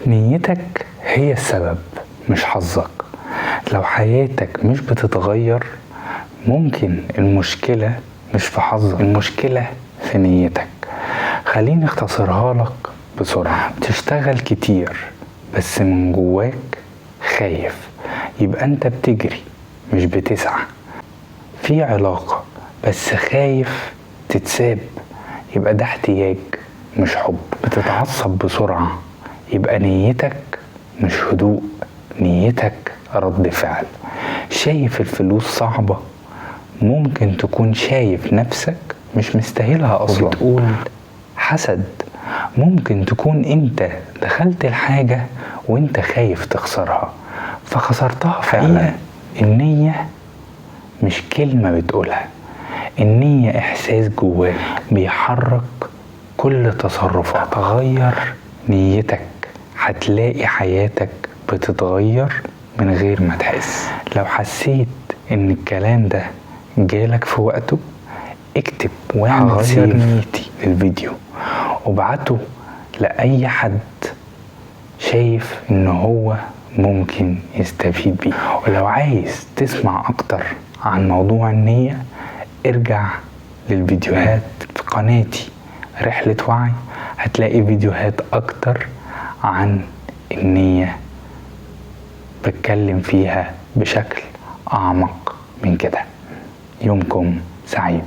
نيتك هي السبب مش حظك. لو حياتك مش بتتغير ممكن المشكلة مش في حظك، المشكلة في نيتك. خليني اختصرها لك بسرعة. بتشتغل كتير بس من جواك خايف، يبقى انت بتجري مش بتسعى. في علاقة بس خايف تتساب، يبقى ده احتياج مش حب. بتتعصب بسرعة، يبقى نيتك مش هدوء، نيتك رد فعل. شايف الفلوس صعبة، ممكن تكون شايف نفسك مش مستاهلها أصلا، وبتقول حسد. ممكن تكون انت دخلت الحاجة وانت خايف تخسرها فخسرتها فعلا. النية مش كلمة بتقولها، النية إحساس جواك بيحرك كل تصرفاتك. تغير نيتك هتلاقي حياتك بتتغير من غير ما تحس. لو حسيت إن الكلام ده جالك في وقته اكتب واعمل save نيتي للفيديو وابعته لأي حد شايف إن هو ممكن يستفيد بيه. ولو عايز تسمع أكتر عن موضوع النية ارجع للفيديوهات في قناتي رحلة وعي، هتلاقي فيديوهات أكتر عن النية بتكلم فيها بشكل أعمق من كده. يومكم سعيد.